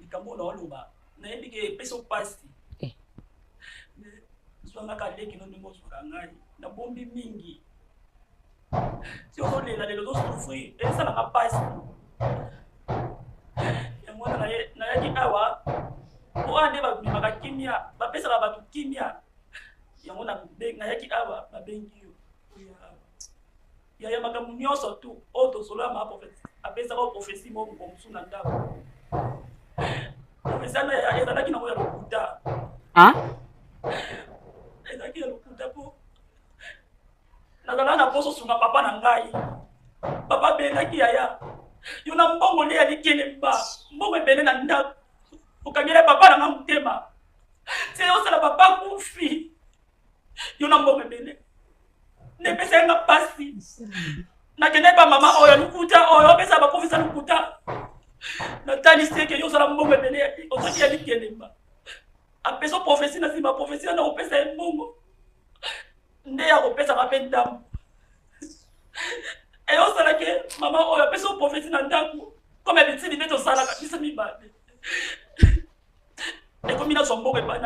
Likambo oyo naoloba, nayebi ke epesi yo mpasi. Eh. Mais zwangaka leki no ndenge ozwaka ngai, nabombi mingi. Si ozolela lelo, ozosouffrir, esalaka mpasi. Yango wana nayaki awa, po wana nde bamemaka kimia, bapesaka bato kimia. Yango nayaki awa, babengi yo oya awa. Yaya, makambo nyonso tu oyo tosolola, maa prophète apesaka prophétie moko mosusu na ndako. Prophétie wana ezalaki nango ya lokuta. Ah? Ezalaki ya lokuta, mpo nazalaka na poso sunga papa na ngai. Papa abengaki yaya, yo na mbongo nde ya likelemba, mbongo ebele na ndako, okangela papa na nga motema te, osala papa kufi. Yo na mbongo ebele nde epesaki nga mpasi. Nakende pa mama oyo lokuta, oyo opesa bakufisa lokuta. Natalisi eke yo ozala mbongo ebele, ozwaki ya likelemba. Apesa prophétie, na nsima prophétie wana kopesa ye mbongo nde ya kopesaka mpe ndambo. Eyosalaki mama oyo apesa prophétie na ndako, comme habitude nde tosalaka biso mibale. Ekomi nazwa mbongo epai.